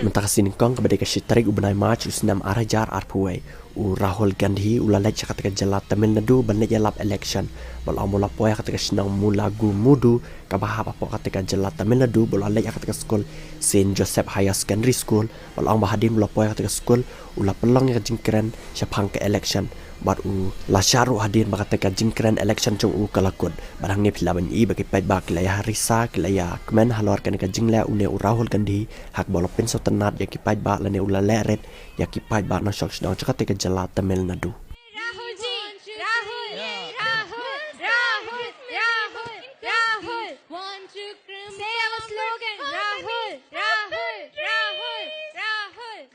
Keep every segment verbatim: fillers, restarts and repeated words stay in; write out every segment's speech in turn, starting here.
Mynta ka sngi nyngkong kaba dei ka shi tarik u bnai March u snem ar hajar arphew wei, u Rahul Gandhi u la leit sha kata ka jylla Tamil Nadu ban leit ïalap election. Ba la ong ba u la poi ha kata ka shnong Mulagumudu kaba hap hapoh kata ka jylla Tamil Nadu, ba u la leit ha kata ka skul Saint Joseph Higher Secondary School. Ba la ong ba hadien ba u la poi ha kata ka skul u la pynlong ïa ka jingkren shaphang ka election. Bad u la shah ruh hadien ba kata ka jingkren election jong u ka la kut. Bad hangne phi lah ban i ba ki paidbah ki la ïa harisa, ki la ïa kmen halor kane ka jingleh une u Rahul Gandhi, ha kaba u la pynsngewtynnad ïa ki paidbah lane u la leh rit ïa ki paidbah na shong shnong jong kata ka jylla Tamil Nadu. Rahul ji, Rahul, Rahul, Rahul, Rahul, Rahul. Want to cry. Say our slogan, Rahul, Rahul, Rahul, Rahul.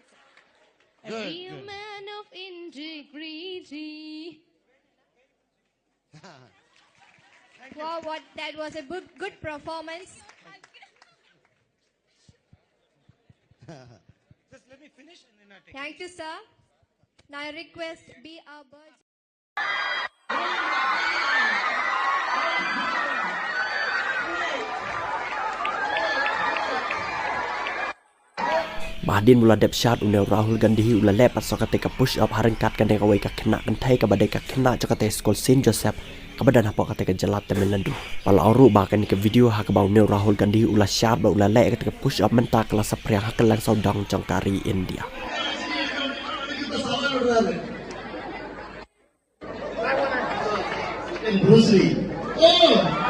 A Good, real good. Man of integrity. Thank you. Wow, what, that was a good, good performance. Just let me finish and then I take Thank you, sir. Now I request B R Bird. Ba hadien ba u la dep shad une u Rahul Gandhi u la leh pat sa kata ka push up ha ryngkat kane kawei ka khynnah kynthei kaba dei ka khynnah jong kata ka skul Saint Joseph kaba don hapoh kata ka jylla Tamil Nadu. Ba la ong ruh ba kane ka video ha kaba une u Rahul Gandhi u la shad bad u la leh kata ka push up mynta ka la saphriang ha kylleng sawdong jong ka ri India. Bruce Lee. Oh!